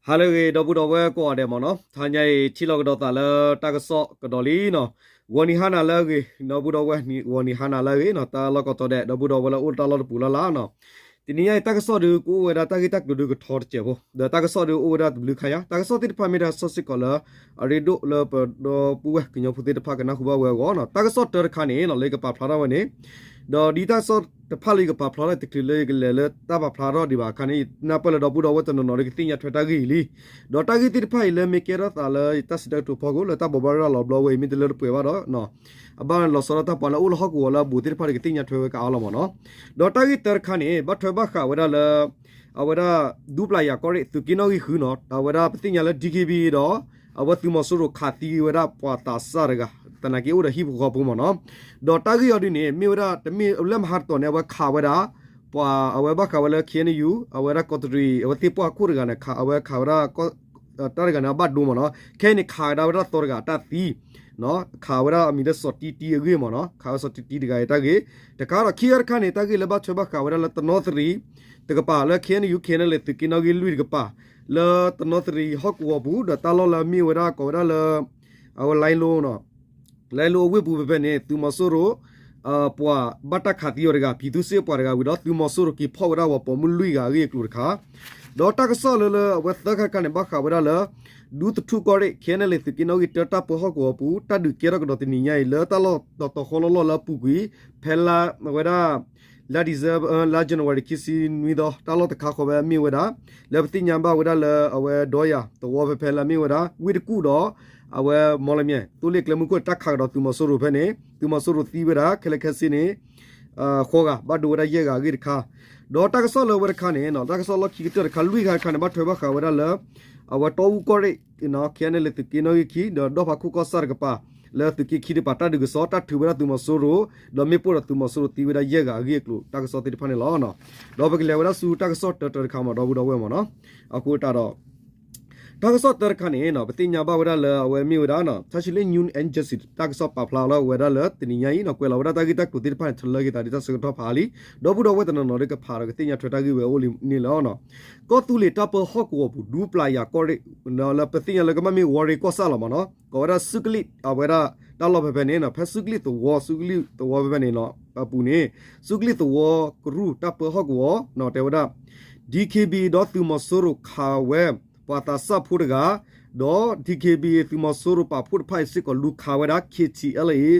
ဟါလၢအဂ့ၤ ဒီပုၢ်ဒီဝဲၢ်ကိးဂၤဒဲးမ့ၢ်နီၤ, တဟါညါအံၤ ထံၣ်လိာ်ကဒီးသးလၢတၢ်ကစီၣ်ကဒီးလံနီၤ, ဂီၤနံၤဟါနၤလၢအဂ့ၤ ဒီပုၢ်ဒီဝဲၢ် ဂီၤနံၤဟါနၤလၢအဂ့ၤနီၤ, တၢ်လီၢ်ကိးတီၤဒဲး ဒီပုၢ်ဒီဝဲၢ်လၢအိၣ်တၢ်လီၢ်တပူၤလၢ်လၢ်နီၤ, တနံၤညါအံၤ တၢ်ကစီၣ်ဒုးကအိၣ်ဝဲဒၣ်တၢ်ဂ့ၢ်တၢ်ကျိၤဒုးကထီတစဲးဖိ, ဒီးတၢ်ကစီၣ်ဒုးအိၣ်ဝဲဒၣ်တဘျုးခါညါ, တၢ်ကစီၣ်သ့ၣ်တဖၣ်မ့ၢ်တၢ်ကစီၣ်စ့ၢ်ကီးလၢ အရ့ဒိၣ်လၢပဒီပုၢ်ဝဲၢ်ကညီဖိသ့ၣ်တဖၣ်ကနၢ်ဟူဘၣ်ဝဲအဂီၢ်နီၤ, တၢ်ကစီၣ်တၢတခါန့ၣ်နီၤ လၢယကပာ်ဖျါထီၣ်ဝဲန့ၣ် ဒီးဒ်တၢ်ကစီၣ်တဖၣ်လၢယကပာ်ဖျါထီၣ်တချုးလၢယကလဲၤလၢတၢ်ပာ်ဖျါထီၣ်ဒံးဘၣ်အခါန့ၣ် ယနၢ်ပၢၢ်လၢဒီပုၢ်ဒီဝဲၢ်တနီၤနီၤဒုးကသ့ၣ်ညါထွဲတၢ်ဂ့ၢ်အံၤလံ, ဒီးတၢ်ဂ့ၢ်သ့ၣ်တဖၣ်အံၤလၢမ့ၢ်ကဲထီၣ်သးလၢယတၢ်စံးတၢ်ကတိၤဖီခိၣ် လၢတၢ်ဘိးဘၣ်ရၤလီၤဘျီဝဲအံၤ မ့ၢ်တလၢတပှဲၤဘၣ်ဒီး အဘၣ်လီၤဆီဒၣ်တၢ်ပှၤလၢအအိၣ်လၢဟီၣ်ကဝီၤလၢအဘူးသ့ၣ်တဖၣ်ဒုးကသ့ၣ်ညါထွဲဝဲကအါလီၤမ့ၢ်နီၤ, ဒီးတၢ်ဂ့ၢ်တၢတခါန့ၣ် ဘၣ်ထွဲဘၣ်ဃးဝဲဒၣ်လၢ အဝဲဒၣ် ဒူပျၤယၤကီၢ်ရ့ၣ် သုးက့နီၣ်ဂံၢ်ဃုနီၤ, အဝဲဒၣ်ပသ့ၣ်ညါလၢ DKBA ဒီး အဝဲသုးမီၤစိရိၤခးသံဝဲဒၣ်ပှၤသးစၢ်တဂၤ သနာ်က့အိၣ်ဒီးဟံၣ်ဖိဃီဖိမ့ၢ်နီၤ, ဒီးတၢ်ဂ့ၢ်အီၤဒ်န့ၣ် မ့ၢ်ဝဲဒၣ်တမ့ၢ်လၢမဟါတတီၤန့ၣ် အဝဲခးဝဲဒၣ် ပှၤအဝဲဘၣ်ဃးဝဲလၢ KNU အဝဲဒၣ်ကီးတရံး အဝဲသ့ၣ်ပှၢ်ခိၣ်တဂၤန့ၣ် ခးအဝဲခးဝဲဒၣ် တၢ်တဂၤန့ၣ် အဘၣ်ဒိမ့ၢ်နီၤ, ခဲအံၤန့ၣ် ခးဝဲဒၣ်ဝဲဒၣ်သီတဂၤအတၢ်သံ ခးဝဲဒၣ်အမံၤလၢစီၤတံတံအဂ့ၢ်မ့ၢ်နီၤ, ခးဝဲစီၤတံတံတဂၤအတၢ်ဂ့ၢ်, တခါဒီးခံဂၤတခါန့ၣ် တၢ်ဂ့ၢ်လၢဘၣ်ထွဲဘၣ်ဃးဝဲဒၣ်လၢတနီသရံၣ် တကပၤလၢ KNU KNLA သုးက့နီၣ်ဂံၢ်လွံၢ်တကပၤ လၢတနီသရံၣ်ဟီၣ်ကဝီၤပူၤ ဒီးတၢ်လီၢ်လၢအမ့ၢ်ဝဲဒၣ်ကိးဝဲဒၣ်လၢ အဝဲ လိုင်းလို လိုင်းလို အဝ့ၢ်ပူၤဖဲဖဲန့ၣ် သုးမီၤစိရိၤ ပှၤဘၣ်တၢ်ခးသံအီၤတဂၤ ပြည်သူ့စစ်ပှၤတဂၤဝံၤဒီး သုးမီၤစိရိၤက့ၤဖီၣ်ဝဲဒၣ်ပှၤပိာ်မုၣ်လွံၢ်ဂၤအဂ့ၢ်အကျိၤတခါ, ဒီးတၢ်ကစီၣ်လၢလၢအဝဲသၢခါတခါန့ၣ် ဘၣ်ဃးဝဲဒၣ်လၢ ဒူသထူၣ်ကီၢ်ရ့ၣ် KNLA သုးက့နီၣ်ဂံၢ်တၢတၢ်ပၢဟီၣ်ကဝီၤပူၤ တၢ်ဒုးကဲထီၣ်ကဒီးတနံၤညါအံၤ လၢတၢ်လီၢ်တတီၤဃီလီၢ်လီၢ်လၢအပူၤကွံာ် ဖဲလါဝဲဒၣ် လါ December လါ January ခံဆံနွံသီ တၢ်လီၢ်တခါဃီဝဲအမ့ၢ်ဝဲဒၣ် လၢပသ့ၣ်ညါဘၣ်ဝဲဒၣ်လၢအဝဲဒီးယၤသဝီဖဲဖဲလၢအမ့ၢ်ဝဲဒၣ် ဝ့ၢ်တကူၣ်ဒီး အဝဲ မီလမၠဲၣ် သိလ့ၣ်ကျဲမုၢ်ခိၣ်တၢ်ခးကဒီးသုးမီၤစိရိၤဖဲန့ၣ် သုးမီၤစိရိၤသံဝဲဒၣ် ခဲလၢာ်ခဲဆ့န့ၣ် ဃီဂၤ ဘၣ်ဒိဝဲဒၣ်ယဲၢ်ဂၤအဂ့ၢ်တခါ, ဒီးတၢ်ကစီၣ်လၢအဝဲတခါန့ၣ် တၢ်ကစီၣ်လီၢ်ခံကတၢၢ်တခါ လွံၢ်ဂၤတခါန့ၣ် ဘၣ်ထွဲဘၣ်ဃးဝဲဒၣ်လၢ အဝဲတီအူကီၢ်ရ့ၣ် KNLA သုးက့နီၣ်ဂံၢ်ခံ ဒီးဒီဖးခိၣ်ကီၢ်ဆၣ်တကပၤ လၢသုးက့ခံတကပၤ တၢ်ဒုးကစီၣ် တၢ်ထုးဝဲဒၣ်သုးမီၤစိရိၤ ဒီးမ့ၣ်ပိၢ်ဒီးသုးမီၤစိရိၤသံဝဲဒၣ်ယဲၢ်ဂၤအဂ့ၢ်အကျိၤ တၢ်ကစီၣ်သ့ၣ်တဖၣ်န့ၣ်လီၤ. ဒီးပကလဲၤဝဲဒၣ်ဆူတၢ်ကစီၣ်တၢတၢတခါမ့ၢ် ဒီပုၢ်ဒီဝဲၢ်မ့ၢ်နီၤ, အဃိတၢ်ဒီး တၢ်ကစီၣ်တၢတခါန့ၣ် ပသ့ၣ်ညါဘၣ်ဝဲဒၣ်လၢအဝဲမ့ၢ်ဝဲဒၣ် Tashile News Agency တၢ်ကစီၣ်ပာ်ဖျါလီၤဝဲဒၣ်လၢတနံၤညါအံၤနီၤ ကွဲးလီၤဝဲဒၣ်တၢ်ဂ့ၢ်တၢ်ကျိၤသ့ၣ်တဖၣ်န့ၣ် ထလၢက့ၤသးဒ်တၢ်ဆၢကတီၢ်ဖးလံ, ဒီပုၢ်ဒီဝဲၢ်တနီၤနီၤဒီးကဖးဒီးကသ့ၣ်ညါထွဲတၢ်ဂ့ၢ်ဝဲအိၣ်လံန့ၣ်လီၤ. ကီၢ်သူလ့ၤတၢ်ပၢဟီၣ်ကဝီၤပူၤ ဒူပျၤယၤကီၢ်ရ့ၣ် လၢပသ့ၣ်ညါလၢကဘၣ်မ့ၢ်ဝီၤရ့ၣ်ကီၢ်ဆၣ်လီၤမ့ၢ်နီၤ, ကိးဝဲဒၣ်စုကလံၣ် အဝဲဒၣ်တၢ်လီၢ်ဖဲဖဲန့ၣ် ဖဲစုကလံၣ်သဝီ စုကလံၣ်သဝီဖဲဖဲန့ၣ်လီၤ အပူၤန့ၣ် စုကလံၣ်သဝီကရူၢ်တၢ်ပၢဟီၣ်ကဝီၤ တဲဝဲဒၣ် DKBA ဒီးသုးမီၤစိရိၤခးဝဲ ပှၤသးစၢ်ဖိတဂၤ, ဒီး DKBA သုးမီၤစိရိၤပာ်ဖှိၣ်တဖၣ်အံၤစ့ၢ်ကီးလူၤခးဝဲဒၣ် KTLA အံၤ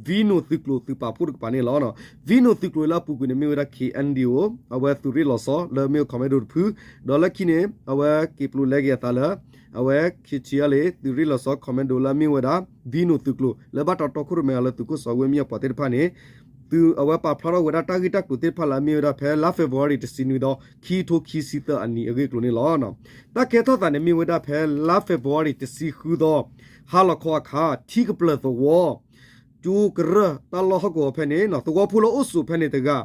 Venom သုးကျိၤသုးပာ်ဖှိၣ်တကပၤန့ၣ်လီၤ. Venom သုးကျိၤလၢအပူၤကွံာ်န့ၣ်မ့ၢ်ဝဲဒၣ် KNDO အဝဲသုးရ့ၣ်လီၤဆီ လၢမ့ၢ် commando တဖု, ဒီးလၢခံန့ၣ် အဝဲက့ၤပျိးလဲက့ၤအသးလၢ အဝဲ KTLA သုးရ့ၣ်လီၤဆီ commando လၢအမ့ၢ်ဝဲဒၣ် Venom သုးကျိၤ လၢဘၣ်တၢ်တီခိၣ်ရိၣ်မဲအီၤလၢသုးခိၣ်စီၤဝ့ၢ်မံယီၤပှၤသ့ၣ်တဖၣ်န့ၣ် သုးအဝဲပာ်ဖျါထီၣ်ဝဲဒၣ်တၢ်ဂ့ၢ်တၢ်ကျိၤသ့ၣ်တဖၣ်လၢအမ့ၢ်ဝဲဒၣ်ဖဲလါ February တဆံနွံသီ ခံထိခံဆံသၢအနံၤအဂ့ၢ်အကျိၤန့ၣ်လီၤ. တၢ်ကဲထီၣ်သးန့ၣ်မ့ၢ်ဝဲဒၣ်ဖဲလါ February တဆံဃုသီ ဟါလီၤခီအခါ ထံကပျၢၤသဝီ ကၠိကရၢၢ်တၢ်လီၢ်ဟီၣ်ကဝီၤဖဲန့ၣ် သဝီဖိလၢအိၣ်ဆိးဖဲန့ၣ်တဂၤ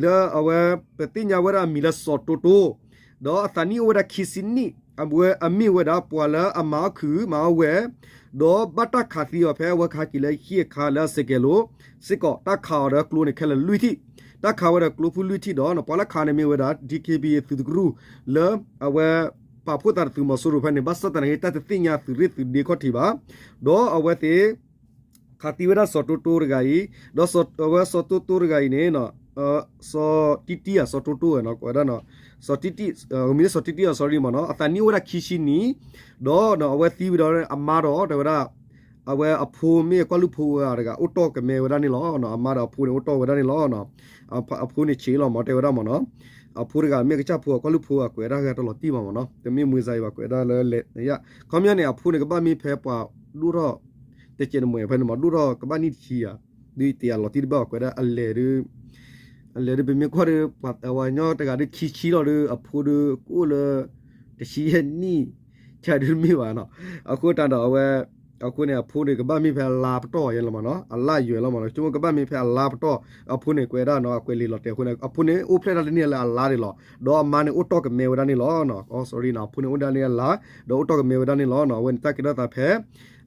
လၢအဝဲပသ့ၣ်ညါဝဲဒၣ်အမံၤလၢစီၤတိတိ ဒီးအသးနံၣ်အိၣ်ဝဲဒၣ်ခံဆံနံၣ် အဝဲအမ့ၢ်ဝဲဒၣ်ပှၤလၢအမၤအီၣ်ခုးမၤအီၣ်ဝဲ ဒီးဘၣ်တၢ်ခးသံအီၤဖဲအဝဲကဟးက့ၤလၢဟံၣ်အခါလၢအစဲးကဲးလိၤ စ့ၢ်ကီးတၢ်ခးအီၤဒီးကျိန့ၣ်ခဲလၢာ်လွံၢ်ထံၣ်, တၢ်ခးဝဲဒီးကျိဖုလွံၢ်ထံၣ်ဒီး ပှၤလၢခးန့ၣ်မ့ၢ်ဝဲဒၣ် DKBA သုးတကရူၢ် လၢအဝဲပာ်ဖှိၣ်သးဒီးသုးမီၤစိရိၤဖဲန့ၣ် ဘၣ်ဆၣ်သနာ်က့ တၢ်တသ့ၣ်ညါသုးရ့ၣ်သုးဒ့ခီၣ်ထံးဘၣ်, ဒီးအဝဲသ့ၣ် ခးသံဝဲဒၣ်စီၤတိတိတဂၤအံၤ, ဒီးအဝဲစီၤတိတိတဂၤအံၤန့ၣ် စီၤတံတံဧါ စီၤတိတိဝဲနီၤ ကွဲးဒၣ်နီၤ စီၤတံတံ မံၤလၢစီၤတံတံဧါ sorry မ့ၢ်နီၤ အသးနံၣ်အိၣ်ဝဲဒၣ်ခံဆံနံၣ်, ဒီးအဝဲသံဝံၤဒီးအမါဒီးတဲဝဲဒၣ် အဝဲအဖိမ့ၢ်ကွၢ်လုၢ်ဖိဝဲတဂၤ အိၣ်တီၢ်ကမဲဝဲဒၣ်န့ၣ်လီၤ. အမါဒီးအဖိန့ၣ်အိၣ်တီၢ်ဝဲဒၣ်န့ၣ်လီၤ. အဖိန့ၣ်ဆံးလီၤမ့ၢ်တဲဝဲဒၣ်မ့ၢ်နီၤ, အဖိတဂၤမ့ၢ်ကစၢ်ဖိအကွၢ်လုၢ်ဖိအကွဲးဒၣ်ဂၤတလီၤတံၢ်ဘၣ်မ့ၢ်နီၤ တမ့ၢ်မွေးစာရင်းဘၣ်ကွဲးဒၣ်လၢလဲၣ်, ခီပညီန့ၣ် အဖိန့ၣ်ကဘၣ်မ့ၢ်ဖဲပှၤဒိၣ်ထီၣ် တကဲးတမှဲၤဖဲန့ၣ်မ့ၢ် ဒိၣ်ထီၣ်ကဘၣ်နံၣ်တဆံဧါ, ဒ်တယၤလီၤတံၢ်တဘၣ်ကွဲးဒၣ်အလဲၤဒုး အလဲၤဒုး ပမ့ၢ်ကွၢ်ဒီး ပှၤဝဲညီတဂၤဒုးခံဆံလီၤဒီး အဖိဒုးကအိၣ်လၢ တဆံယဲၢ်နံၣ် ဆၢဒုးတမ့ၢ်ဘၣ်နီၤ, အဃိတၢ်ဒီးအဝဲ အဃိန့ၣ် အဖိန့ၣ် ကဘၣ်မ့ၢ်ဖဲအလါပတီၢ်ယဲလီၤမ့ၢ်နီၤ အလါယွဲလီၤမ့ၢ်နီၤ ဆိကမိၣ်ကဘၣ်မ့ၢ်ဖဲအလါပတီၢ် အဖိန့ၣ်ကွဲးဒၣ်နီၤ အကွဲးလံာ်လီၤတဲာ်အဃိန့ၣ် အဖိန့ၣ် အိၣ်ဖျဲၣ်ဒၣ်လၢန့ၣ်လၢအလါန့ၣ်လီၤ ဒီးအမါန့ၣ် အိၣ်တီၢ်ကမဲဝဲဒၣ်န့ၣ်လီၤ. အ sorry နီၤ အဖိန့ၣ် အိၣ်ဒၣ်လၢအလါ ဒီးအိၣ်တီၢ်ကမဲဝဲဒၣ်န့ၣ်လီၤ. အဝဲန့ၣ် တၢ်ကဲထီၣ်သးဖဲ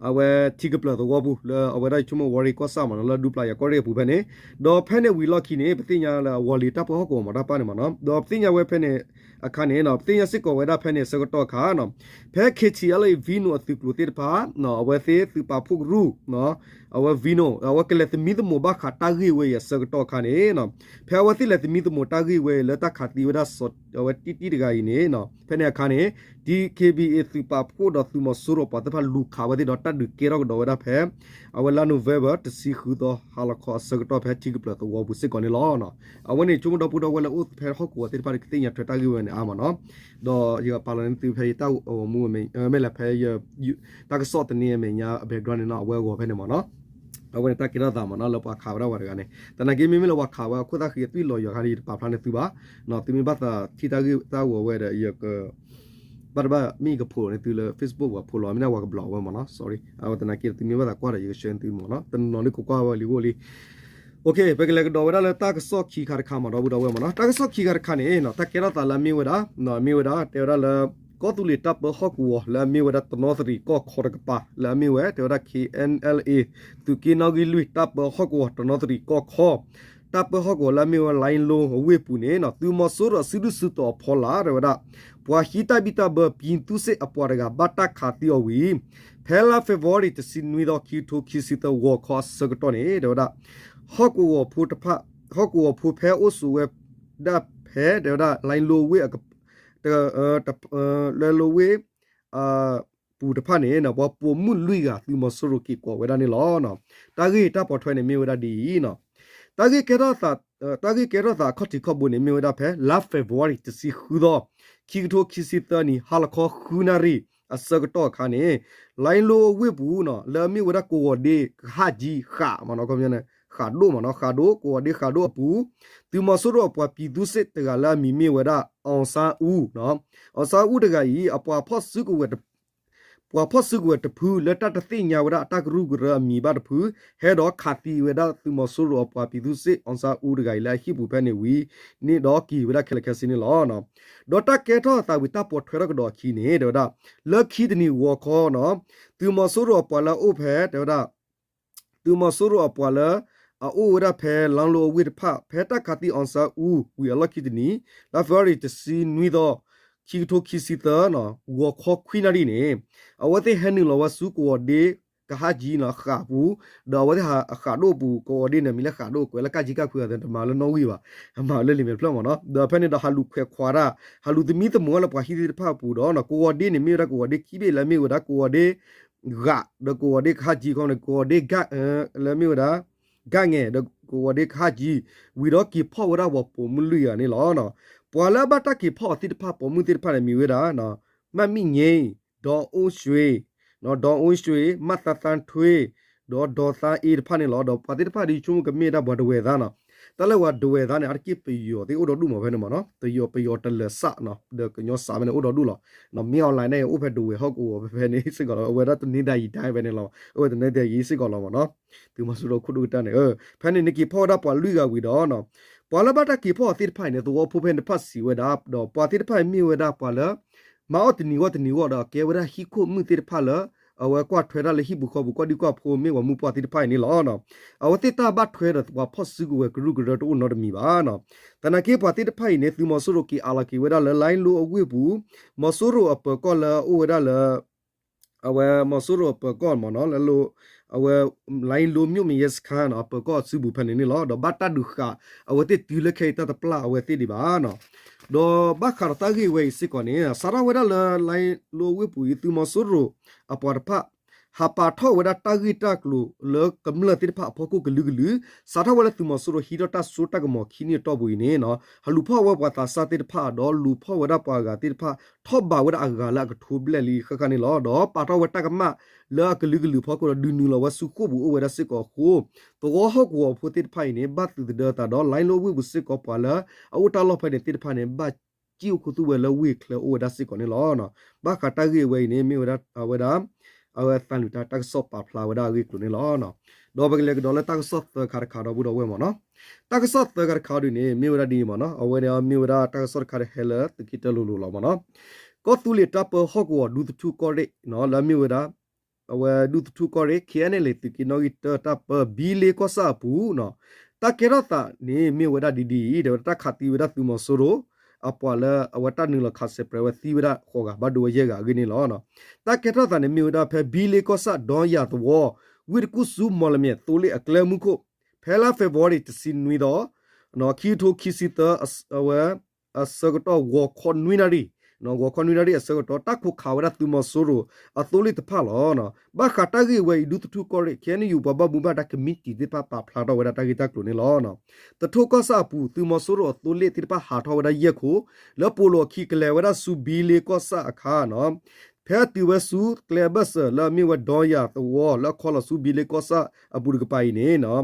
အဝဲထံကပျၢၤသဝီပူၤ လၢအဝဲဒၣ်ဆိကမိၣ်ဝီၤရ့ၣ်ကီၢ်ဆၣ်မ့ၢ်နီၤ လၢဒူပျၢ်ယၤကီၢ်ရ့ၣ်အပူၤဖဲန့ၣ်, ဒီးဖဲန့ၣ်ဝံၤလီၢ်ခံန့ၣ် ပသ့ၣ်ညါလၢအဝီၤလံၤတၢ်ပၢဟီၣ်ကဝီၤမ့ၢ်တၢ်ပၢန့ၣ်မ့ၢ်နီၤ ဒီးပသ့ၣ်ညါဝဲဖဲန့ၣ်အခါန့ၣ် ပသ့ၣ်ညါစ့ၢ်ကီးဝဲဒၣ်ဖဲန့ၣ်အဆၢကတီၢ်အခါ ဖဲ KTLA Vino အသုးကျိၤသ့ၣ်တဖၣ် အဝဲသ့ၣ်သုးပာ်ဖှိၣ်ကရူၢ် အဝဲကလဲၤသမံသမိးဘၣ်ဃးတၢ်ဂ့ၢ်ဝဲအံၤအဆၢကတီၢ်အခါန့ၣ် ဖဲအဝဲသ့ၣ်လဲၤသမံသမိးတၢ်ဂ့ၢ်ဝဲအံၤလၢတၢ်ခးသံဝဲဒၣ်စီၤ အဝဲတံၢ်တံၢ်တဂၤအံၤန့ၣ် ဖဲန့ၣ်အခါန့ၣ် DKBA သုးပာ်ဖှိၣ်ဒီးသုးမီၤစိရိၤအပှၤသ့ၣ်တဖၣ်လူၤခးဝဲသ့ၣ်ဒီးတၢ်ဒုးကဲထီၣ်ကဒီးဝဲဒၣ်ဖဲ အဝဲလါနိၣ်ဝ့ဘၢၣ် တဆံဃုသီ ဟါလီၤခီအဆၢကတီၢ်ဖဲထံကပျၢၤသဝီပူၤစ့ၢ်ကီးန့ၣ်လီၤ. အဝဲန့ၣ်ဆိကမိၣ်ဒီပုၢ်ဒီဝဲၢ်လၢအိၣ်ဖဲဟီၣ်ကဝီၤသ့ၣ်တဖၣ်န့ၣ် ကသ့ၣ်ညါထွဲတၢ်ဂ့ၢ်ဝဲန့ၣ်အါမ့ၢ်နီၤ, ဒီးယကပာ်လီၤန့ၢ်သုဖဲယတၢ်အိၣ်မူ မ့ၢ်လၢဖဲ တၢ်ကစီၣ်သန့အမဲာ်ညါအ background န့ၣ်နီၤ အဝဲအဂီၢ်ဖဲန့ၣ်မ့ၢ်နီၤ, အဝဲန့ၣ်တၢ်ကဲထီၣ်သးမ့ၢ်နီၤ လၢပှၤခးဝဲဒၣ်ဝဲတဂၤန့ၣ် သနာ်က့မ့မ့ၢ်လၢပှၤခးဝဲအခိၣ်သၣ်ဃံအသွံၣ်လီၤယွၤခါန့ၣ် ယတပာ်ဖျါန့ၢ်သုဘၣ်, သုမ့ၢ်ဘၣ်သးထံၣ်တၢ်ဂ့ၢ်တၢ်ဂီၤဝဲဒီး ယက ဘၣ်တဘၣ်မ့ၢ်ယက post န့ၢ်သုလၢ Facebook ပှၤ post လီၤ မ့ၢ်န့ၣ်ပှၤက block ဝဲမ့ၢ်နီၤ sorry အဝဲသနာ်က့သုမ့ၢ်ဘၣ်သးကွၢ်ဒီး ယက share န့ၢ်သုမ့ၢ်နီၤ တနီၤနီၤလၢကကွၢ်ဝဲလံအိၣ်လံ ပကလဲၤကဒီးဝဲဒၣ်လၢတၢ်ကစီၣ်ခံခါတခါမ့ၢ်ဒီပုၢ်ဒီဝဲၢ်မ့ၢ်နီၤ တၢ်ကစီၣ်ခံခါတခါန့ၣ် တၢ်ကဲထီၣ်သးလၢအမ့ၢ်ဝဲဒၣ် မ့ၢ်ဝဲဒၣ် တဲဝဲဒၣ်လၢ ကီၢ်သူလ့ၤတၢ်ပၢဟီၣ်ကဝီၤလၢအမ့ၢ်ဝဲဒၣ်တနီသရံၣ်ကီၢ်ခီတကပၤ လၢအမ့ၢ်ဝဲ တဲဝဲဒၣ် KNLA သုးက့နီၣ်ဂံၢ်လွံၢ်တၢ်ပၢဟီၣ်ကဝီၤတနီသရံၣ်ကီၢ်ခီ တၢ်ပၢဟီၣ်ကဝီၤလၢအမ့ၢ်ဝဲ လိုင်းလိအဝ့ၢ်ပူၤန့ၣ် သုးမီၤစိရိၤအစုဒုၣ်စုတီၤအဖီလာ် တဲဝဲဒၣ် ပှၤဟံးတၢ်ဘံၣ်တၢ်ဘၢ ပြည်သူ့စစ် အပှၤတဂၤဘၣ်တၢ်ခးသံအီၤဝံၤ ဖဲလါ February တဆံနွံသီ ခံကထိခံဆံသၢ ဂီၤခီအဆၢကတီၢ်န့ၣ် တဲဝဲဒၣ် ဟီၣ်ကဝီၤဖိတဖၣ် ဟီၣ်ကဝီၤဖိဖဲအိၣ်ဆိးဝဲဒၣ်ဖဲ တဲဝဲဒၣ် လိုင်းလိအဝ့ၢ် လိုင်းလိအဝ့ၢ် ပူၤတဖၣ်န့ၣ် ပှၤပိာ်မုၣ်လွံၢ်ဂၤ သုးမီၤစိရိၤက့ၤကိးဝဲဒၣ်န့ၣ်လီၤ. တၢ်ဂ့ၢ်တၢ်ပိာ်ထွဲန့ၣ်မ့ၢ်ဝဲဒၣ်ဒ်အံၤ တၢ်ဂ့ၢ်ကဲထီၣ်သး တၢ်ဂ့ၢ်ကဲထီၣ်သးအခီၣ်ထံးခီၣ်ဘိန့ၣ် မ့ၢ်ဝဲဒၣ်ဖဲလါ February တဆံဃုသီ ခံကထိခံဆံသၢနံၣ် ဟါလီၤခီဃုနၣ်ရံၣ် အဆၢကတီၢ်အခါန့ၣ် လိုင်းလိအဝ့ၢ်ပူၤနီၤ လၢအမ့ၢ်ဝဲဒၣ်ကဝီၤဒ့ကဟၣ်ကၠံဃးမ့ၢ်နီၤ ခီပညီန့ၣ် ဃးဒိၣ်မ့ၢ်နီၤ ဃးဒိၣ် ကဝီၤဒ့ဃးဒိၣ်အပူၤ သုးမီၤစိရိၤအပှၤ ပြည်သူ့စစ် တဂၤလၢအမံၤမ့ၢ်ဝဲဒၣ် အောင်ဆန်းဦးနီၤ အောင်ဆန်းဦး တဂၤအံၤ အပှၤဖီၣ်စုကဝဲၤ ပှၤဖီၣ်စုကဝဲၤတဖု လၢတၢ်တသ့ၣ်ညါဝဲဒၣ်အတၢ်ကရူၢ်ကရၢအမံၤဘၣ်တဖု ဟဲဒီးခးသံဝဲဒၣ်သုးမီၤစိရိၤအပှၤ ပြည်သူ့စစ် အောင်ဆန်းဦး တဂၤအံၤလၢအဟံၣ်ပူၤဖဲန့ၣ်ဝံၤန့ၣ်ဒီးက့ၤဝဲဒၣ်ခဲလၢာ်ခဲဆ့န့ၣ်လီၤ. ဒီးတၢ်ကဲထီၣ်အသးဝံၤတၢ်ပိာ်ထွဲထီၣ်ကဒီးအခံန့ၣ် တဲဝဲဒၣ် လၢခံတနံၤဂီၤခီနီၤ သုးမီၤစိရိၤအပှၤလၢအအိၣ်ဖဲ တဲဝဲဒၣ် သုးမီၤစိရိၤအပှၤလၢ အအိၣ်ဝဲဒၣ်ဖဲ လိုင်းလိအဝ့ၢ်တဖၣ် ဖဲတၢ်ခးသံ အောင်ဆန်းဦး ဝံၤအလီၢ်ခံတနံၤ လါ February တဆံနွံသီ ခံကထိခံဆံသၢ ဂီၤခီခွံနၣ်ရံၣ်န့ၣ် အဝဲသ့ၣ်ဟဲနုာ်လီၤဝဲဆူကဝီၤဒ့ကဟၣ်ကၠံနီၤ ဃးပူၤ ဒီးအဝဲသ့ၣ်ဟးအဃးဒိၣ်အပူၤ ကဝီၤဒ့န့ၣ် မံၤလၢဃးဒိၣ် ကွဲးလၢကၣ်ကၠံကၣ်ခွံအသး တမၤလၢနီၣ်ဂံၢ်ဘၣ် အမၤလၢလံာ်မဲာ်ဖျၢၣ်မ့ၢ်နီၤ ဒီးဖဲန့ၣ်ဒီးဟးလူၤခွဲးခွးတၢ် ဟးလူၤသမံသမိးဝဲလၢပှၤဟံးသ့ၣ်တဖၣ်အပူၤဒီး ကဝီၤဒ့န့ၣ် မ့ၢ်ဝဲဒၣ်ကဝီၤဒ့ခံဘ့ၣ်လၢအမ့ၢ်ဝဲဒၣ်ကဝီၤဒ့ ဂး ဒီးကဝီၤဒ့ကဟၣ်ကၠံ ခီန့ၣ် ကဝီၤဒ့ဂး လၢအမ့ၢ်ဝဲဒၣ် ဂးငဲၤ ဒီးကဝီၤဒ့ကဟၣ်ကၠံ ဝံၤဒီးက့ၤဖီၣ်ဝဲဒၣ်ပှၤပိာ်မုၣ်လွံၢ်ဂၤန့ၣ်လီၤ. ပှၤလၢအဘၣ်တၢ်က့ၤဖီၣ်အီၤသ့ၣ်တဖၣ်ပိာ်မုၣ်သ့ၣ်တဖၣ်န့ၣ် မံၤဝဲဒၣ် မၣ်မံၣ်င့ ဒီးအိၣ်ရွှ့ ဒီးအိၣ်ရွှ့ မၣ်သါသါထွ့ ဒီးဒီသါအ့တဖၣ်န့ၣ်လီၤ. ဒီးပှၤသ့ၣ်တဖၣ်ဒ်ဆိကမိၣ်ကမ့ၢ်ဝဲဒၣ်ပှၤ ဒဝဲၢ်သါ နီၤ. တၢ်လၢပှၤဒဝဲၢ်သါန့ၣ် အါတက့ၢ်ပယီၤသ့ၣ်အိၣ်ဒီဒူၣ်မးဖဲန့ၣ်မ့ၢ်နီၤ ပယီၤ ပယီၤတလၢၤစးနီၤ ဒီးကညီစးဖဲန့ၣ်အိၣ်ဒီဒူၣ်လီၤ. မ့ၢ် online န့ၣ် အိၣ်ဖဲဒဝဲၢ်ဟီၣ်ကဝီၤဖဲဖဲန့ၣ်စ့ၢ်ကီးလီၤ အဝဲဒၣ်တနံၤဒၣ်ယံာ်တၢ် ဖဲန့ၣ်လီၤ အဝဲတနံၤဒၣ်ယံာ်စ့ၢ်ကီးလီၤမ့ၢ်နီၤ သုးမီၤစိရိၤခိၣ်ဒိၣ်ကတၢၢ်န့ၣ် ဖဲန့ၣ်န့ၣ်က့ၤဖီၣ်ဝဲဒၣ်ပှၤလွံၢ်ဂၤဝံၤဒီး ပှၤလၢဘၣ်တၢ်က့ၤဖီၣ်အီၤသ့ၣ်တဖၣ်အံၤန့ၣ် သဝီဖိဖဲန့ၣ်တဖၣ်စံးဝဲဒၣ် ဒီးပှၤသ့ၣ်တဖၣ်အံၤမ့ၢ်ဝဲဒၣ်ပှၤလၢ မၤအီၣ်တနံၤဂီၢ်တနံၤဂီၢ်ဒီးကဲဝဲဒၣ်ဟံၣ်ခိၣ်မုၣ်သ့ၣ်တဖၣ်လၢ အဝဲကွၢ်ထွဲတၢ်လၢဟံၣ်ပူၤဃီပူၤ ကီၢ်ဒံကီၢ်ဖိမ့ၢ်ပှၤမုၣ်ပှၢ်သ့ၣ်တဖၣ်အံၤန့ၣ်လီၤ. အဝဲသ့ၣ်တၢ်ဘၣ်ထွဲဒီးပှၤဖီၣ်စုကဝဲၤကရူၢ်ကရၢတအိၣ်နီတမံၤဘၣ်နီၤ. သနာ်က့ပှၤသ့ၣ်တဖၣ်အံၤန့ၣ် သုးမီၤစိရိၤက့ၤအးလီၤက့ၤဝဲဒၣ်လၢ လိုင်းလိအဝ့ၢ်ပူၤ မီၤစိရိၤအပၢၤကီၢ်လၢအအိၣ်ဝဲဒၣ်လၢ အဝဲမီၤစိရိၤအပၢၤကီၢ်မ့ၢ်နီၤ လၢ အဝဲ လိုင်းလိမြို့နယ်ရဲစခန်းနီၤ အပၢၤကီၢ်အစုပူၤဖဲန့ၣ်န့ၣ်လီၤ. ဒီးဘၣ်တၢ်ဒုးဃာ် အဝဲသ့ၣ်တုၤလၢခဲအံၤတၢ်တပျၢ်အဝဲသ့ၣ်ဒံးဘၣ်နီၤ. ဒီးဘၣ်ဃးဒီးတၢ်ဂ့ၢ်ဝဲအံၤစ့ၢ်ကီးန့ၣ် စးထီၣ်ဝဲဒၣ်လၢ လိုင်းလိအဝ့ၢ်ပူၤအံၤ သုးမီၤစိရိၤအပှၤတဖၣ် ဟးပာ်ထီၣ်ဝဲဒၣ်တၢ်ဂ့ၢ်တၢ်ကျိၤလၢကမျၢၢ်သ့ၣ်တဖၣ်အဖီခိၣ်ကလုာ်ကလုာ် စးထီၣ်ဝဲလၢသုးမီၤစိရိၤဟံးထီၣ်တၢ်စိတၢ်ကမီၤခံနံၣ်အတီၢ်ပူၤအံၤန့ၣ်နီၤ ဟးလူၤဖီၣ်ဝဲပှၤသးစၢ်သ့ၣ်တဖၣ် ဒီးလူၤဖီၣ်ဝဲဒၣ်ပှၤအဂၤသ့ၣ်တဖၣ် ထီၣ်ဘးဝဲဒၣ်အဂၤလၢအကထိဘျဲၣ်လံဃၣ်ဃၣ်န့ၣ်လီၤ. ဒီးပာ်ထီၣ်ဝဲတၢ်ကမၣ်လၢအကလုာ်ကလုာ်ဖီခိၣ်ဒီးဒုးနုာ်လီၤဝဲဆူဃိာ်ပူၤအိၣ်ဝဲဒၣ်စ့ၢ်ကီးအဃိ သဝီဟီၣ်ကဝီၤဖိသ့ၣ်တဖၣ်အံၤန့ၣ် ဘၣ်သုးသဒၢသးဒီး လိုင်းလိအဝ့ၢ်ပူၤစ့ၢ်ကီးပှၤလၢအအိၣ်တၢ်လီၢ်ဖဲန့ၣ်သ့ၣ်တဖၣ်န့ၣ် ဘၣ်စံၣ်အိၣ်ခူသူၣ်ဝဲလၢဝ့ၢ်ချၢအိၣ်ဝဲဒၣ်စ့ၢ်ကီးန့ၣ်လီၤ. ဘၣ်ဃးတၢ်ဂ့ၢ်အဝဲအံၤန့ၣ် မ့ၢ်ဝဲဒၣ်အဝဲဒၣ် အဝဲသးနုာ်တၢ်တၢ်ကစီၣ်ပာ်ဖျါဝဲဒၣ်အဂ့ၢ်အကျိၤန့ၣ်လီၤ. ဒီးပကလဲၤကဒီးလၢတၢ်ကစီၣ်သၢခါတခါဒီပုၢ်ဒီဝဲၢ်မ့ၢ်နီၤ. တၢ်ကစီၣ်သၢခါတခါဒ်န့ၣ် မ့ၢ်ဝဲဒၣ်ဒ်အံၤမ့ၢ်နီၤ အဝဲန့ၣ်မ့ၢ်ဝဲဒၣ်တၢ်ကစီၣ်တခါဒီးဟဲလၢသုးက့တၢလိၤလိၤလီၤမ့ၢ်နီၤ. ကီၢ်သူလ့ၤတၢ်ပၢဟီၣ်ကဝီၤဒူသထူၣ်ကီၢ်ရ့ၣ်နီၤ လၢအမ့ၢ်ဝဲဒၣ် အဝဲဒူသထူၣ်ကီၢ်ရ့ၣ် KNLA သုးက့နီၣ်ဂံၢ်တၢတၢ်ပၢဘံလ့ကီၢ်ဆၣ်အပူၤနီၤ, တၢ်ကဲထီၣ်သးန့ၣ်မ့ၢ်ဝဲဒၣ်ဒ်ဒ်အံၤ တဲဝဲဒၣ်တၢ်ခးသံဝဲဒၣ်သုးမီၤစိရိၤ အပှၤလၢအဝဲတၢ်နုာ်လီၤခးစဲးပြဲးဝဲသံဝဲဒၣ်ဃိးဂၤ ဘၣ်ဒိဝဲယဲၢ်ဂၤအဂ့ၢ်န့ၣ်လီၤ. တၢ်ကဲထီၣ်သးန့ၣ်မ့ၢ်ဝဲဒၣ်ဖဲဘံလ့ကီၢ်ဆၣ် ဒီယၤသဝီ ဝ့ၢ်တကူၣ်ဆူ မီၣ်လမၠဲၣ် သိလ့ၣ်အကျဲမုၢ်ခိၣ် ဖဲလါ February တဆံနွံသီ ခံကထိခံဆံသၢ အဝဲ အဆၢကတီၢ် ဂီၤခီနွံနၣ်ရံၣ်, ဂီၤခီနွံနၣ်ရံၣ်အဆၢကတီၢ် တၢ်ခိးခးဝဲဒၣ်သုးမီၤစိရိၤ အသိလ့ၣ်တဖၣ်လီၤ. ဘၣ်ဃးတၢ်ဂ့ၢ်ဝဲအံၤ ဒူသထူၣ်ကီၢ်ရ့ၣ် KNU ပှၤဘၣ်မူဘၣ်ဒါကမံးတံာ်သ့ၣ်တဖၣ်ပာ်ဖျါထီၣ်ဝဲဒၣ်တၢ်ဂ့ၢ်တၢ်ကျိၤန့ၣ်လီၤ. သထူၣ်ကီၢ်ဆၣ်အပူၤ သုးမီၤစိရိၤအသိလ့ၣ်သ့ၣ်တဖၣ်ဟးထီၣ်ဝဲဒၣ်ယဲၢ်ခိၣ် လၢပိာ်လိာ်အခံကလဲၤဝဲဒၣ်ဆူဘံလ့ကီၢ်ဆၣ်အခါနီၤ ဖဲအတုၤဝဲဆူကျဲအဘၢၣ်စၢၤလၢအမ့ၢ်ဝဲဒီယၤသဝီ လၢအခီလီၤဆူဘံလ့ကီၢ်ဆၣ်အပူၤတကပၤအံၤန့ၣ်နီၤ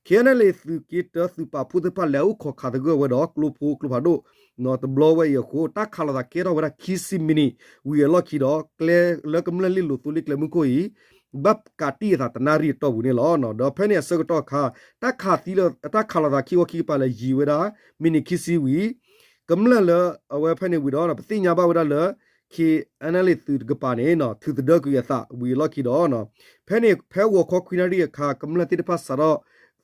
KNLA သုးက့တၢသုးပာ်ဖှိၣ်သ့ၣ်တဖၣ်လဲၤအိၣ်ခိးခးသဂၢၢ်ဝဲဒီးကျိဖိကျိဖးဒိၣ် တဘျီဝဲအံၤအဃိ တၢ်ခးလိာ်သးကဲထီၣ်ဝဲဒၣ်ခံဆံမံးနံး ဝံၤအလီၢ်ခံဒီးကျဲလၢကမျၢၢ်လ့ၣ်လိၤသိလ့ၣ်ကျဲမုၢ်ခိၣ်အံၤ ဘၣ်ကးတံၢ်အသးတနၣ်ရံၣ်အတီၢ်ပူၤန့ၣ်လီၤ. ဒီးဖဲန့ၣ်အဆၢကတီၢ်အခါ တၢ်ခးသံလၢ တၢ်ခးလိာ်သးခံခီခံကပၤလၢယံာ်ဝဲဒၣ် မံးနံးခံဆံဝံၤ ကမျၢၢ်လၢအဝဲဖဲန့ၣ်ဝံၤဒီး ပသ့ၣ်ညါဘၣ်ဝဲဒၣ်လၢ KNLA သုးတကပၤန့ၣ် ထုးသဒၢကွံာ်အသးဝံၤအလီၢ်ခံဒီး ဖဲန့ၣ် ဖဲဂီၤခီခွံနၣ်ရံၣ်အခါ ကမျၢၢ်သ့ၣ်တဖၣ်စးထီၣ်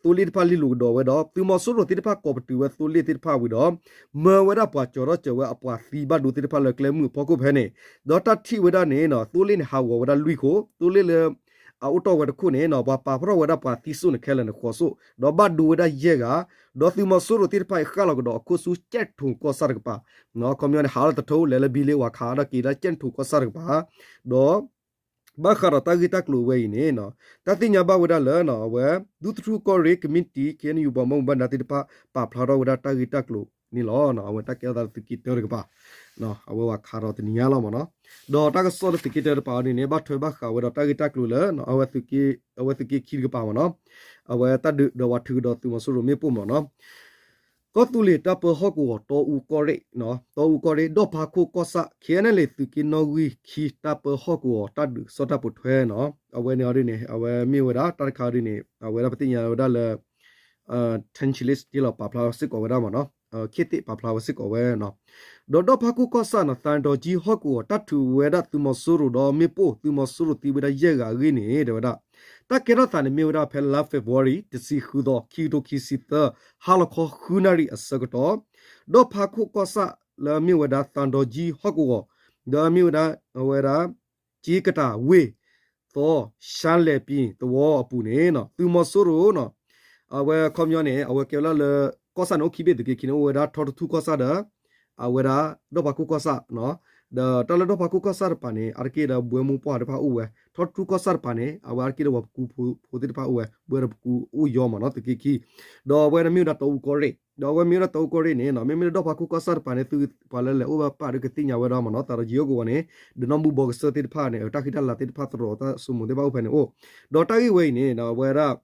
သိလ့ၣ်တဖၣ်လ့ၣ်လိၤကဒီးဝဲဒီး သုးမီၤစိရိၤသ့ၣ်တဖၣ်ကိးပတုာ်ဝဲသိလ့ၣ်သ့ၣ်တဖၣ်ဝံၤဒီး မၢဝဲဒၣ်ပှၤကၠီၤထီၣ်စၢၤဝဲအပှၤသံဘၣ်ဒိသ့ၣ်တဖၣ်လၢကျဲမုၢ်အဖီခိၣ်ဖဲန့ၣ် ဒီးတၢ်ထံၣ်ဝဲဒၣ်န့ၣ် သိလ့ၣ်န့ၣ်ဟးဂီၤဝဲဒၣ်လွံၢ်ခိၣ် သိလ့ၣ်လၢ အအိၣ်တီၢ်ဝဲတခိၣ်န့ၣ် ပှၤပာ်ဖှိၣ်ထီၣ်ဝဲဒၣ်ပှၤသံစိၣ်န့ၣ်ခဲလၢာ်န့ၣ်ဃိးစိၣ် ဒီးဘၣ်ဒိဝဲဒၣ်ယဲၢ်ဂၤ ဒီးသုးမီၤစိရိၤသ့ၣ်တဖၣ်အံၤဃၣ်လီၤကဒီးအခိၣ်ဆူကၠဲၣ်ထိၣ်ကီၢ်ဆၣ်တကပၤ ခီပညီန့ၣ် ဟးလၢသထူလဲၤလၢဘံလ့ဝၤခးဒီးက့ၤလၢကၠဲၣ်ထိၣ်ကီၢ်ဆၣ်တကပၤ ဒီး ဘၣ်ဃးဒီးတၢ်ဂ့ၢ်တၢ်ကျိၤဝဲအံၤန့ၣ် တၢ်သ့ၣ်ညါဘၣ်ဝဲဒၣ်လၢ အဝဲ ဒူသထူၣ်ကီၢ်ရ့ၣ် ကမံးတံာ် KNU ပှၤဘၣ်မူဘၣ်ဒါသ့ၣ်တဖၣ် ပာ်ဖျါထီၣ်ဝဲဒၣ်တၢ်ဂ့ၢ်တၢ်ကျိၤန့ၣ်လီၤ. အဝဲတၢ်ကဲထီၣ်သးလၢသုးက့တၢတကပၤ အဝဲဝၤခးဒီးတနံၤညါလီၤမ့ၢ်နီၤ ဒီးတၢ်ကစီၣ်လၢသုးက့တၢတကပၤအံၤန့ၣ် ဘၣ်ထွဲဘၣ်ဃးဝဲဒီးတၢ်ဂ့ၢ်တၢ်ကျိၤလၢ အဝဲသုးက့ခံတကပၤမ့ၢ်နီၤ အဝဲတၢ်ဒုးဒီးပှၤထုးကဒီးသုးမီၤစိရိၤမ့ၣ်ပိၢ်မ့ၢ်နီၤ ကီၢ်သူလ့ၤတၢ်ပၢဟီၣ်ကဝီၤတီအူကီၢ်ရ့ၣ်, တီအူကီၢ်ရ့ၣ် ဒီၣ်ဖးခိၣ်ကီၢ်ဆၣ် KNLA သုးက့နီၣ်ဂံၢ်ခံတၢ်ပၢဟီၣ်ကဝီၤတၢ်ဒုးစီၣ်တၢ်ပိာ်ထွဲနီၤ အဝဲန့ၣ်အီၤဒ်န့ၣ် အဝဲမ့ၢ်ဝဲဒၣ်တၢ်တခါအီၤဒ်န့ၣ် အဝဲဒၣ်ပသ့ၣ်ညါဝဲဒၣ်လၢ Tanchelis တ့လီၤပာ်ဖျါစ့ၢ်ကီးဝဲဒၣ်မ့ၢ်နီၤ ခ့သ့ၣ်ပာ်ဖျါဝဲစ့ၢ်ကီးဝဲနီၤ ဒီးဒီၣ်ဖးခိၣ်ကီၢ်ဆၣ်နီၤ သးဒီးကၠံဟီၣ်ကဝီၤ တၢ်ထုးဝဲဒၣ်သုးမီၤစိရိၤဒီးမ့ၣ်ပိၢ် သုးမီၤစိရိၤသံဝဲဒၣ်ယဲၢ်ဂၤအဂ့ၢ်န့ၣ် တဲဝဲဒၣ် တၢ်ကဲထီၣ်သးန့ၣ်မ့ၢ်ဝဲဒၣ်ဖဲလါ February တဆံဃုသီ ခံကထိခံဆံသၢ ဟါလီၤခီဃုနၣ်ရံၣ်အဆၢကတီၢ် ဒီၣ်ဖးခိၣ်ကီၢ်ဆၣ်လၢအမ့ၢ်ဝဲဒၣ်သးဒီးကၠံဟီၣ်ကဝီၤ ဒီးအမ့ၢ်ဝဲဒၣ် အဝဲဒၣ် က့ကတၢ်ဝ့ၢ်သီ ရှမ်းလဲၤပံၤသဝီအပူၤန့ၣ် သုးမီၤစိရိၤ အဝဲခီပညီန့ၣ် အဝဲကဲဝဲဒၣ်လၢ ကီၢ်ဆၣ်န့ၣ်အိၣ်ခံဘ့ၣ်သုးက့ခံန့ၣ် အိၣ်ဝဲဒၣ်ထီတထူၣ်ကီၢ်ဆၣ်ဒီး အဝဲဒၣ်ဒီၣ်ဖးခိၣ်ကီၢ်ဆၣ် ဒီးတၢ်လၢဒီၣ်ဖးခိၣ်ကီၢ်ဆၣ်တပၤန့ၣ် အါတက့ၢ်ဒီးဘှဲမူပှၢ်တဖၣ်အိၣ်ဝဲ ထီတထူၣ်ကီၢ်ဆၣ်တပၤန့ၣ် အဝဲအါတက့ၢ်ဒီးပှၤပကူဖိသ့ၣ်တဖၣ်အိၣ်ဝဲ ဘှဲဒီးပကူအိၣ်ယီမ့ၢ်နီၤ သုးက့ခံ ဒီးအဝဲန့ၣ်မ့ၢ်ဝဲဒၣ်တီအူကီၢ်ရ့ၣ် ဒီးအဝဲမ့ၢ်ဝဲဒၣ်တီအူကီၢ်ရ့ၣ်န့ၣ် မ့မ့ၢ်လၢဒီၣ်ဖးခိၣ်ကီၢ်ဆၣ်တပၤန့ၣ် သုပှၤလၢလဲၤအိၣ်ဘၣ်ပၢ်ဒီးကသ့ၣ်ညါဝဲဒၣ်မ့ၢ်နီၤ သးဒီးကၠံဟီၣ်ကဝီၤန့ၣ် ဒီးနီၢ်ဘူၣ်ဘီကစၢၢ်သ့ၣ်တဖၣ်န့ၣ် တၢ်ဃံတၢ်လၤသ့ၣ်တဖၣ်သရိာ်တၢ်စိမိၤသ့ၣ်တဖၣ်အိၣ်ဖဲန့ၣ်အိၣ် ဒီးတၢ်ဂ့ၢ်ဝဲအံၤန့ၣ် အဝဲဒၣ်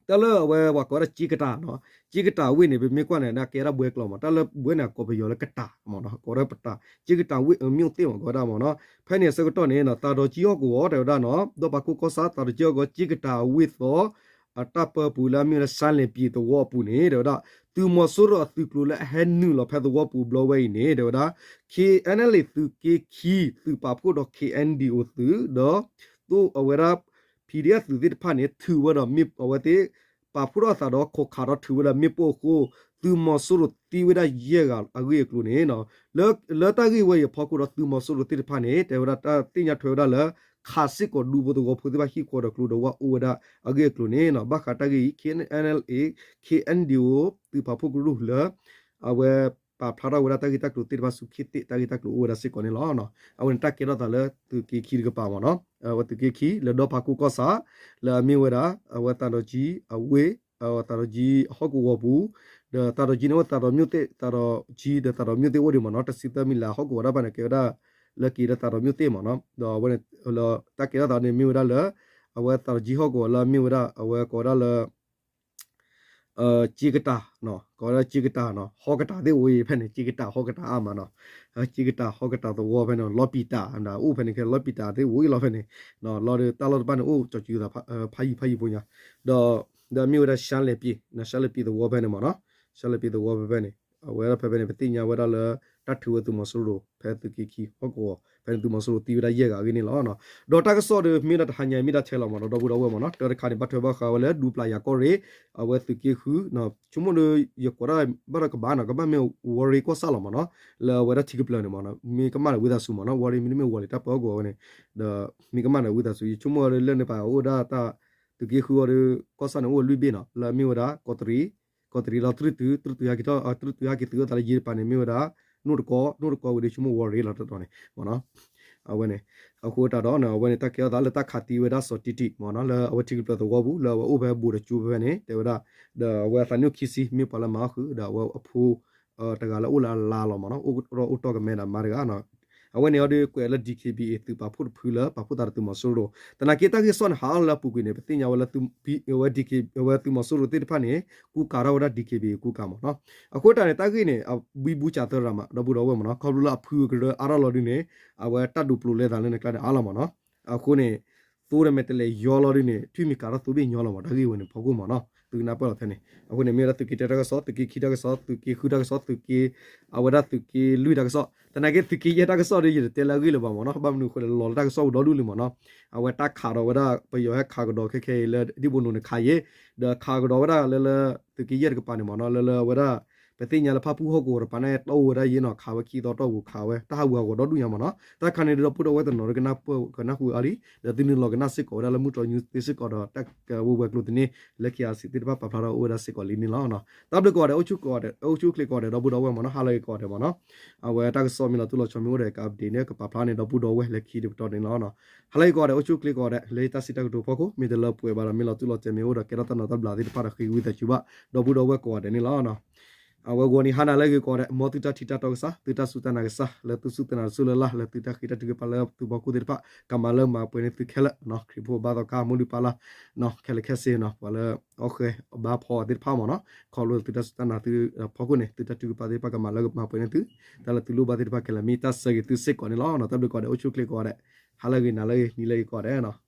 တၢ်လၢအဝဲပှၤကိးဝဲဒၣ်က့ကတၢ်နီၤ က့ကတၢ်ဝ့ၢ်န့ၣ် ပမ့ၢ်ကွၢ်န့ၣ် ကဲဒၣ်ဘှဲကျိာ်မ့ၢ် တၢ်လၢဘှဲန့ၣ် ကိးပယီၤလၢကတၢ်မ့ၢ်နီၤ ကိးဝဲဒၣ်ပတၢ် က့ကတၢ်ဝ့ၢ်အမ့ၢ်အိၣ်သ့ၣ်မ့ၢ်ကိးဝဲဒၣ်မ့ၢ်နီၤ ဖဲန့ၣ်အဆၢကတီၢ်န့ၣ် သးဒီးကၠံဟီၣ်ကဝီၤတဲဝဲဒၣ်နီၤ ဒီၣ်ဖးခိၣ်ကီၢ်ဆၣ် သးဒီးကၠံဟီၣ်ကဝီၤ က့ကတၢ်ဝ့ၢ်သီ အတၢ်ပၢပူၤလၢအမ့ၢ်ဝဲဒၣ် ရှမ်းလဲၤပံၤသဝီအပူၤန့ၣ် တဲဝဲဒၣ် သုးမီၤစိရိၤအသုးကျိၤလၢအဟဲနုာ်လီၤဖဲသဝီပူၤဘျီဝဲအံၤန့ၣ် တဲဝဲဒၣ် KNLA သုးက့ခံ သုးပာ်ဖှိၣ်ဒီး KNDO သုး ဒီး သိၣ်အဝဲဒၣ် PDF သုးသ့ၣ်တဖၣ်န့ၣ် ထုးဝဲဒီးမ့ၣ် အဝဲသ့ၣ် ပာ်ဖှိၣ်ထီၣ်အသးဒီးခိးခးဒီးထုးဝဲဒီးမ့ၣ်ပိၢ်အဃိ သုးမီၤစိရိၤသံဝဲဒၣ်ယဲၢ်ဂၤအဂ့ၢ်အကျိၤန့ၣ် လၢတၢ်ဂ့ၢ်ဝဲအံၤအဖီခိၣ်ဒီးသုးမီၤစိရိၤသ့ၣ်တဖၣ်န့ၣ် တဲဝဲဒၣ်တၢ်သ့ၣ်ညါထွဲဝဲဒၣ်လၢ ခးစ့ၢ်ကီးဒူဖိသဝီဖိသ့ၣ်တဖၣ်ဟံၣ်ဃီဒီးကျိဒီးဝၣ်အိၣ်ဝဲဒၣ်အဂ့ၢ်အကျိၤန့ၣ် ဘၣ်ဃးတၢ်ဂ့ၢ်အံၤ KNLA KNDO သုးပာ်ဖှိၣ်ကရူၢ်လၢ အဝဲ ပာ်ဖျါထီၣ်ဝဲဒၣ်တၢ်ဂ့ၢ်တၢ်ကျိၤသ့ၣ်တဖၣ်ဆူခ့သ့ၣ်တၢ်ဂ့ၢ်တၢ်ကျိၤအိၣ်ဝဲဒၣ်စ့ၢ်ကီးန့ၣ်လီၤ. အဝဲန့ၣ်တၢ်ကဲထီၣ်သးလၢသုးက့ခံတကပၤမ့ၢ်နီၤ အဝဲသုးက့ခံလၢဒီၣ်ဖးခိၣ်ကီၢ်ဆၣ် လၢအမ့ၢ်ဝဲဒၣ် အဝဲသးဒီးကၠံအဝ့ၢ် သးဒီးကၠံဟီၣ်ကဝီၤပူၤ ဒီးသးဒီးကၠံန့ၣ်အိၣ်သးဒီးမ့ၣ်သ့ၣ် သးဒီးကၠံဒီးသးဒီးမ့ၣ်သ့ၣ်အိၣ်ဒံးမ့ၢ်နီၤ တဆံသၢမံၤလၢဟီၣ်ကဝီၤဒၣ်ပၢၢ်န့ၣ် ကဲဝဲဒၣ် လၢက့ၤဒီးသးဒီးမ့ၣ်သ့ၣ်မ့ၢ်နီၤ ဒီးအဝဲန့ၣ် တၢ်ကဲထီၣ်သးန့ၣ်မ့ၢ်ဝဲဒၣ်လၢ အဝဲသးဒီးကၠံဟီၣ်ကဝီၤလၢအမ့ၢ်ဝဲဒၣ် အဝဲကိးဝဲဒၣ်လၢ က့ကတၢ် ကိးဝဲဒၣ်က့ကတၢ်နီၤ ဟီၣ်ကတၢ်သ့ၣ်အိၣ်ဖဲန့ၣ် က့ကတၢ်ဟီၣ်ကတၢ်အါမးနီၤ က့ကတၢ်ဟီၣ်ကတၢ်သဝီဖဲန့ၣ် လီပံၤတၢ် အိၣ်ဖဲန့ၣ် ကဲလီပံၤတၢ်သ့ၣ်အိၣ်လီၤဖဲန့ၣ် လီၤဒီးတၢ်လီၢ်တဖၣ်န့ၣ် အိၣ်ကၠီၤစုၤသး ဖးယံၤဖးယံၤဖိညါ ဒီး ဒီးမ့ၢ်ဝဲဒၣ် ရှမ်းလဲၤပံၤ ရှမ်းလဲၤပံၤသဝီဖဲန့ၣ်မ့ၢ်နီၤ ရှမ်းလဲၤပံၤသဝီဖဲဖဲန့ၣ် အဝဲဒၣ်ဖဲဖဲန့ၣ် ပသ့ၣ်ညါဝဲဒၣ်လၢ တၢ်ထုးဝဲသုးမီၤစိရိၤ ဖဲသုးက့ခံဟီၣ်ကဝီၤ ဖဲန့ၣ်သုးမီၤစိရိၤသံဝဲဒၣ်ယဲၢ်ဂၤအဂ့ၢ်န့ၣ်လီၤ. ဒီးတၢ်ကစီၣ်ဒီး မ့ၢ်ဒၣ်တဟါညါ မ့ၢ်ဒၣ်ထဲလီၤမးနီၤ ဒီပုၢ်ဒီဝဲၢ်မးနီၤ တၢ်တခါန့ၣ် ဘၣ်ထွဲဘၣ်ဃးဝဲလၢဒူပျၢ်ယၤကီၢ်ရ့ၣ် အဝဲသုးက့ဃု ဆိကမိၣ်ဒီး ယကွၢ်ဒၣ်ဘၣ်ဒီးကဘၣ်နီၤ ကဘၣ်မ့ၢ်ဝီၤရ့ၣ်ကီၢ်ဆၣ်လီၤမးနီၤ လၢအဝဲဒၣ်ထံကပျၢၤန့ၣ်မးနီၤ မ့ၢ်ကမၣ်ဒီးဝံသးစူၤမးနီၤ ဝီၤရ့ၣ်မ့တမ့ၢ်ဝီၤလံၤတၢ်ပၢဟီၣ်ကဝီၤဝဲန့ၣ် ဒီးမ့ၢ်ကမၣ်ဒီးဝံသးစူၤ ယဆိကမိၣ်အီၤဒီးလၢန့ၣ်ပာ်အိၣ်ဝဲဒၣ်တၢ် သုးက့ဃုအီၤဒီး ကီၢ်ဆၣ်န့ၣ်အိၣ်ဝဲလွံၢ်ဘ့ၣ်နီၤ လၢအမ့ၢ်ဝဲဒၣ် ကီးတရံး ကီးတရံးလီၤတြုၢ်တုၤ တြုၢ်တုၤဟဲက့ၤထီၣ် တြုၢ်တုၤဟဲက့ၤသုးအိၣ်သးလၢယံၤတပၤန့ၣ် မ့ၢ်ဝဲဒၣ် နိၣ်တကီ နိၣ်တကီဝံၤဒီးဆိကမိၣ်ဝီၤရ့ၣ်လီၤတတီၤန့ၣ်မးနီၤ အဝဲန့ၣ် အဃိတၢ်ဒီး အဝဲန့ၣ် တၢ်ကဲထီၣ်သးလၢတၢ်ခးသံဝဲဒၣ်စီၤတံၢ်တံၢ်မးနီၤ လၢအဝဲထံကပျၢၤသဝီပူၤ လၢအဝဲအိၣ်ဖဲဘူးတကၠိဖဲန့ၣ် တဲဝဲဒၣ် ဒီးအဝဲအသးနံၣ်အိၣ်ခံဆံ မ့ၢ်ပှၤလၢမၤအီၣ်ဃုာ် ဒီးအဝဲအဖိ တဂၤလၢအိၣ်လၢအလါလီၤမးနီၤ အိၣ်ဒီးအိၣ်တီၢ်ကမဲဒီးမါတဂၤနီၤ အဝဲန့ၣ်အီၤဒီးကွဲးလၢ D K B A သုးပာ်ဖှိၣ်တဖုလၢ ပာ်ဖှိၣ်သးဒီးသုးမီၤစိရိၤ သနာ်က့တၢ်ဂ့ၢ်ကီန့ၣ် ဟးအီၤလၢအပူၤကွံာ်န့ၣ် ပသ့ၣ်ညါဝဲလၢ ဝဲ ဝဲသုးမီၤစိရိၤသ့ၣ်တဖၣ်န့ၣ် ကူကၤထီၣ်ဝဲဒၣ် D K B A ကူကၤမးနီၤ အဃိတၢ်န့ၣ် တၢ်ဂ့ၢ်န့ၣ် အဘံဘူစးသရၣ်မး ဒီပုၢ်ဒီဝဲၢ်မးနီၤ ခီဖျိလၢအဖုကရၢအါထီၣ်လီၤဒုန့ၣ် အဝဲတၢ်ဒိးပျိၤလဲသးလၢန့ၣ်ကျါန့ၣ်အါလီၤမးနီၤ အဃိန့ၣ် သိဒီးမဲာ်တဲးလဲးယီလီၤဒုန့ၣ် ထွံၣ်မံၤကၤထီၣ်သိဘ့ၣ်ညီလီၤမး တၢ်ဂ့ၢ်ဝဲန့ၣ်ဖီခိၣ်မးနီၤ သုကနၢ်ပၢၢ်လီၤထဲန့ၣ် အဃိန့ၣ် မ့ၢ်ဝဲဒၣ်သုးက့တၢတၢ်ကစီၣ် သုးက့ခံတၢ်ကစီၣ် သုးက့ဃုတၢ်ကစီၣ် သုးက့ အဝဲဒၣ်သုးက့လွံၢ်တၢ်ကစီၣ် သနာ်က့သုးက့ယဲၢ်တၢ်ကစီၣ်ဒီး ယတတဲလၢအဂ့ၢ်လၢၤဘၣ်မးနီၤ ဘၣ်မနုၤအဃိလဲၣ်လီၤလၢတၢ်ကစီၣ်ပူၤဒီဒူၣ်လံမးနီၤ အဝဲတၢ်ခးဒီးဝဲဒၣ် ပယီၤဟဲခးကဒီးခဲခဲအံၤလၢဒံၣ်ဘိနိန့ၣ်ခးယဲၢ် ဒီးခးကဒီးဝဲဒၣ်လၢလၢ သုးက့ယဲၢ်တကပၤန့ၣ်မးနီၤ လၢလၢအဝဲဒၣ် ပသ့ၣ်ညါလၢဖၣ်ပူၣ်ဟီၣ်ကဝီၤတပၤန့ၣ်တီၢ်ဝဲဒၣ်ယဲၢ်နီၤ ခးဝဲခံသီတီၢ်ပူၤခးဝဲ တၢ်ဟးဂူာ်ဟးဂီၤဒီဒူၣ်ညါမးနီၤ တၢ်ခါန့ၣ်ဒီပုၢ်ဒီဝဲၢ်တနီၤကနၢ်ပၢၢ်ကနၢ်ဟူအါလံ ဒီးသုနုာ်လီၤကနၣ်စ့ၢ်ကီးဝဲဒၣ်လၢမုၢ်တြီၢ် news သ့ၣ်စ့ၢ်ကီးဒီးတၢ်ကဝဲၤဝဲၤကျိၤသန့ လၢ K R C သ့ၣ်တဖၣ်ပာ်ဖျါထီၣ်အိၣ်ဝဲဒၣ်စ့ၢ်ကီးလံန့ၣ်လီၤ. တၢ်ဘျုးကိးဂၤဒဲး အိၣ်ဆူၣ်ချ့ကိးဂၤဒဲး အိၣ်ဆူၣ်ချ့ကိးဂၤဒဲး ဒီပုၢ်ဒီဝဲၢ်မးနီၤ ဟါလၢအဂ့ၤကိးဂၤဒဲးမးနီၤ အဝဲတၢ်ကစီၣ်မ့ၢ်လီၤတူၢ်လီၤဆီမ့ၢ်အိၣ်ဒီး က update န့ၣ် ကပာ်ဖျါန့ၣ် ဒီပုၢ်ဒီဝဲၢ်လၢခံတပတီၢ်န့ၣ်လီၤ. ဟါလၢအဂ့ၤကိးဂၤဒဲး အိၣ်ဆူၣ်ချ့ကိးဂၤဒဲး လၢတၢ်စံးတၢ်ကတိၤဖီခိၣ် မ့ၢ်တလၢပှဲၤဘၣ်ဒီး မ့ၢ်လီၤတူၢ်လီၤဆီမ့ၢ်အိၣ်ဒီး ကဲထီၣ်တၢ်နးတၢ်ဘျးသ့ၣ်တဖၣ်ဒီး ဃ့ဝံသးစူၤဘၣ် ဒီပုၢ်ဒီဝဲၢ်ကိးဂၤဒဲးန့ၣ်လီၤ. အဝဲဂီၤနံၤဟါနၤလၢအဂ့ၤကိးဂၤဒဲး မ်သုတၢ်ထံၣ်တၢ်တီကစၢ် သုတၢ်စူၢ်တၢ်နာ်ကစၢ် လၢသုစူၢ်သုနာ်တစူၢ်လၢ်လၢ် လၢသုတၢ်ဃ့တၢ်ထုကဖၣ်လၢသုဖီခိၣ်သ့ၣ်တဖၣ် ကမၤလၢမၤပှဲၤန့ၢ်သုခဲလၢာ် ခရံာ်ဖိဘါသီခါ မိၢ်လုၢ်ပၢ်လၢ် ခဲလၢာ်ခဲဆ့နီၤ ပှၤလၢအီၣ်ဃဲအီၣ်ဘါဖီအီၤသ့ၣ်တဖၣ်မးနီၤ ခီဖျိသုတၢ်စူၢ်တၢ်နာ်သုဖီခိၣ်န့ၣ် သုတၢ်ထုကဖၣ်သ့ၣ်တဖၣ်ကမၤလၢမၤပှဲၤန့ၢ်သု တၢ်လၢသုလိၣ်ဘၣ်သ့ၣ်တဖၣ်ခဲလၢာ် မ့ၢ်တၢ်ဆၢဂ့ၤသုစ့ၢ်ကီးန့ၣ်လီၤ. တၢ်ဘျုးကိးဂၤဒဲး အိၣ်ဆူၣ်ချ့ကိးဂၤဒဲး ဟါလၢအဂ့ၤနၤလၢအဂ့ၤ နံၤလၢအဂ့ၤကိးဂၤဒဲးနီၤ.